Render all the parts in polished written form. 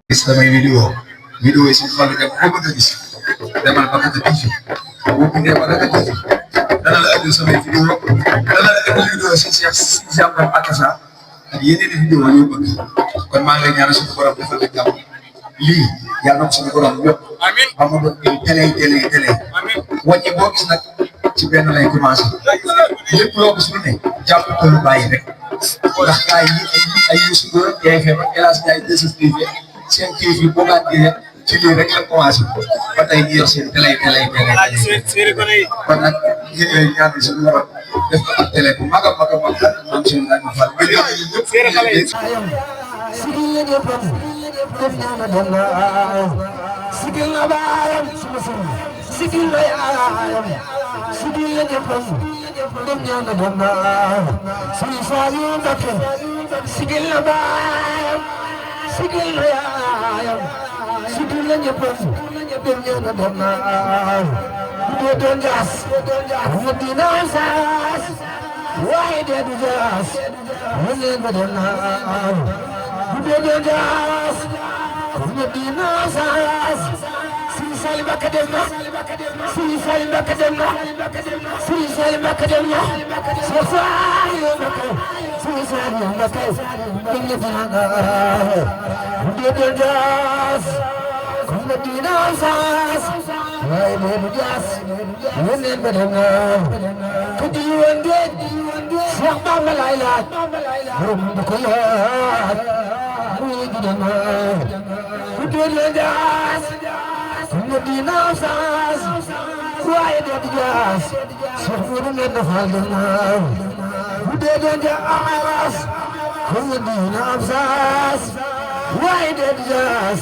gis samay vidéo yi suñu xol dem ko bëgg a gis demal ba Kata TV boo bindee ba Kata TV dana la indil samay vidéo dana la indil vidéo si Cheikh Akassa ak yeneen i vidéo yoo bëgg kon maa ngi lay ñaanal suñu borom defal la jàmm lii yàlla na ko suñu borom yëpp ba mu doon télé wàññi boo gis nag ci benn lay commencé lépp loo gis lu ne jàpp ko lu bàyyi rek ndax gars yi ay Youssou Ndour TFM ak El Hadj Ndiaye 2STV seen TV boo gaa gisee ci lii rek la commencé ba tey ñu yor seen télé kon nag ñaan suñu borom def ko ak télé bu mag a mag a mag am suñu naan fa sigil na baayam sigil na yaayam sigil na ñëppam dem ñaan dem na suñu Saliou Mbacké sigil na baayam sigil na yaayam sigil na ñëppam dem ñaan dem na bu doon jaas mu dina saas waaye de du jaas mu leen ba dem na bu doon jaas Medina Saas Serigne Saliou Mbacké dem na Serigne Saliou Mbacké dem na Serigne Saliou Mbacké dem na Serigne Saliou Mbacké Serigne Saliou Mbacké Medina Saas Medina Saas waaye Medina Saas yeneen ba dem na ku di woon déet Cheikh Bamba laay laaj borom bu ko laaj muy di dem Medina Saas Medina Saas waaye déet Saas Cheikh Modou Mbenda Fall dem na Medina Saas Medina Saas waaye déet Saas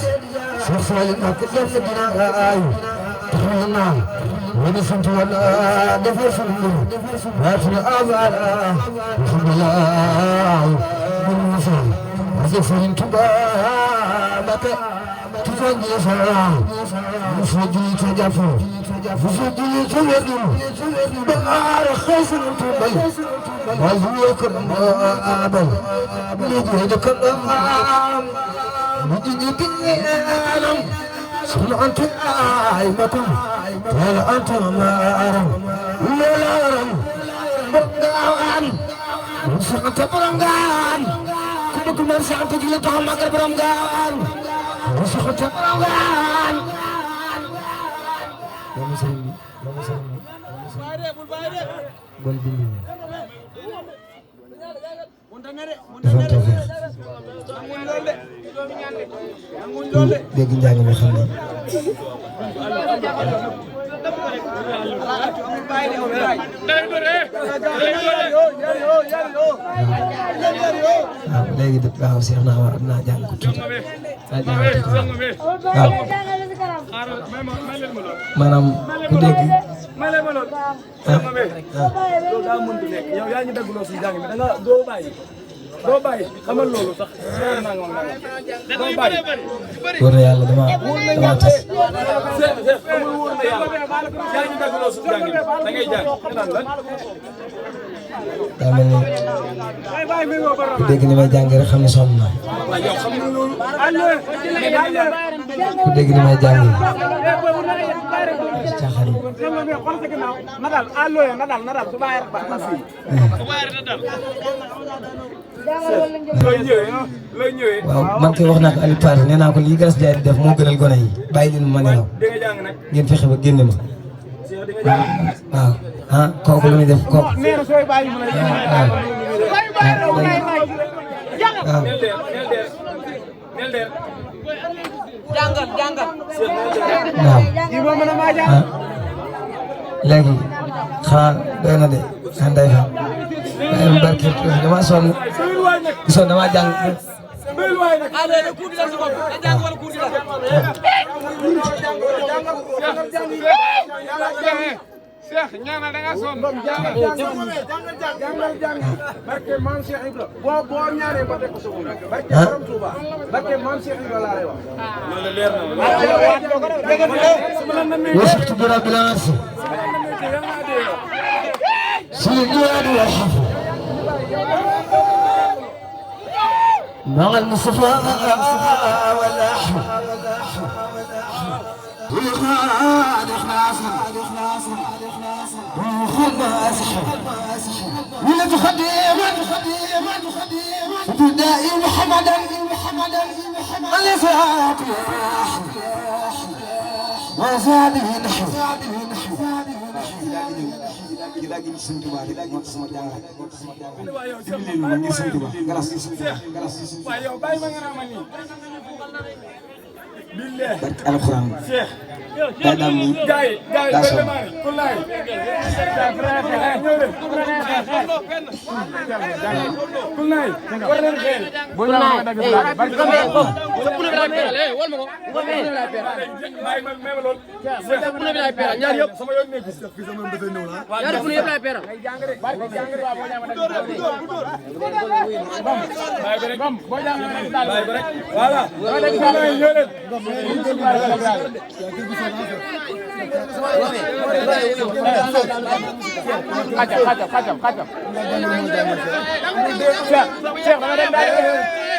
Cheikh Saliou Mbacké dem Medina Saas taxaw na wala sant wala defar sunu mbir waatuna abala alhamdulillah mun musal wasa Serigne Touba Mbacké tufan ji sala musu ji ta jafu musu ji ta wedul ba ara khaysan Touba wal huwa kam abal ni ji kam ni ji alam sunu antu ay makum wala antu maram lolaram bogaan sunu tabarangan kudu kumar santu jila to magal barangan sunu tabarangan gol bindi dégg njàng mi xam ne waaw léegi de waaw Cheikh naa jàng ko tuuti waaw maanaam ku dégg doo bàyyi xamal loolu sax doo bàyyi wóor na yàlla dama tas xamul wóor na yàlla yaa ngi daggaloo suñu jàng da ngay jàng naan lan daa mel ni ku dégg ni may jàng rek xam ne sonn naa yow xam nga loolu ku dégg ni may jàng caaxaan yi waaw man kay wax naa ko Aliou Pathé nee naa ko lii Galas Ndiaye di def moo gënal gone yi bàyyi leen ma nelaw ngeen fexe ba génne ma waaw ah kooku lu muy def kooku waaw waaw léegi xanaa doy na de anday fa ay barke dama sonn gisoon dama jàng Cheikh ñaanal da nga sonn barke Maam Cheikh Ibra boo ñaanee ba teg ko soxla barke Borom Touba barke Maam Cheikh Ibra laa lay wax loolu leer na وصفت برب العرش سيدي والحفظ مع المصطفى والأحمد والخالد إخلاصا وخلنا أسحب ولا تخدم بدائي محمدا على فاتي وزاده نحو alxuraan daa daal ni daa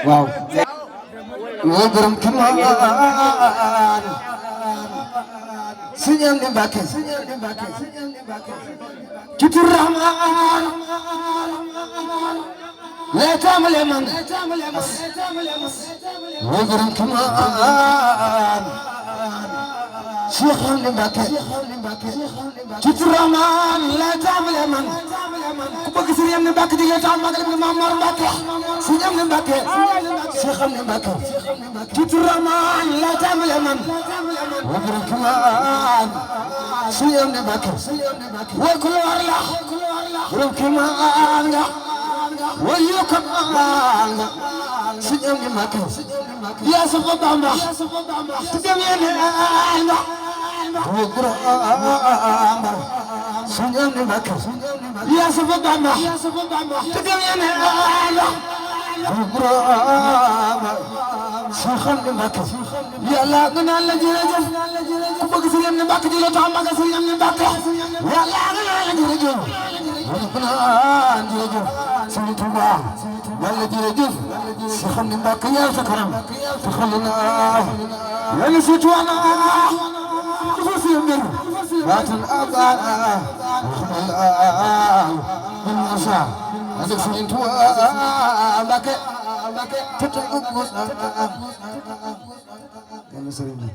waaw moo borom Kimaan Sëñ Amdi Mbàkke ci tur Rahmaan lay tàmbale man moo borom Kimaan Cheikh Amdi Mbàkke ci tur Rahmaan lay tàmbale man ku bëgg Sëñ Amdi Mbàkke di nga taal magal bi Maam Mor Mbàkke Sëñ Amdi Mbàkke Cheikh Amdi Mbàkke ci tur Rahmaan lay tàmbale man moo borom Kimaan Sëñ Amdi Mbàkke way ku war la borom Kimaan nga way yu Kamaan nga Sëñ Amdi Mbàkke yaa sa fa Bamba te dem yene nga way borom Sëñ Amdi Mbàkke yaa sa fa Bamba te dem yene nga way borom Cheikh Amdi Mbàkke yàlla nga naan la jërëjëf ku bëgg Sëñ Amdi Mbàkke di la tax maga Sëñ Amdi Mbàkke yàlla nga naan la jërëjëf ku naan jërëjëf Sëñ Tuuba yàlla jërëjëf Cheikh Amdi Mbàkke yaa sa kanam te xam naa yàlla situana dafa si mbir baatan abana xamal min musa azak Sëñ Tuuba Mbàkke tete ubus yàlla sëriñ bi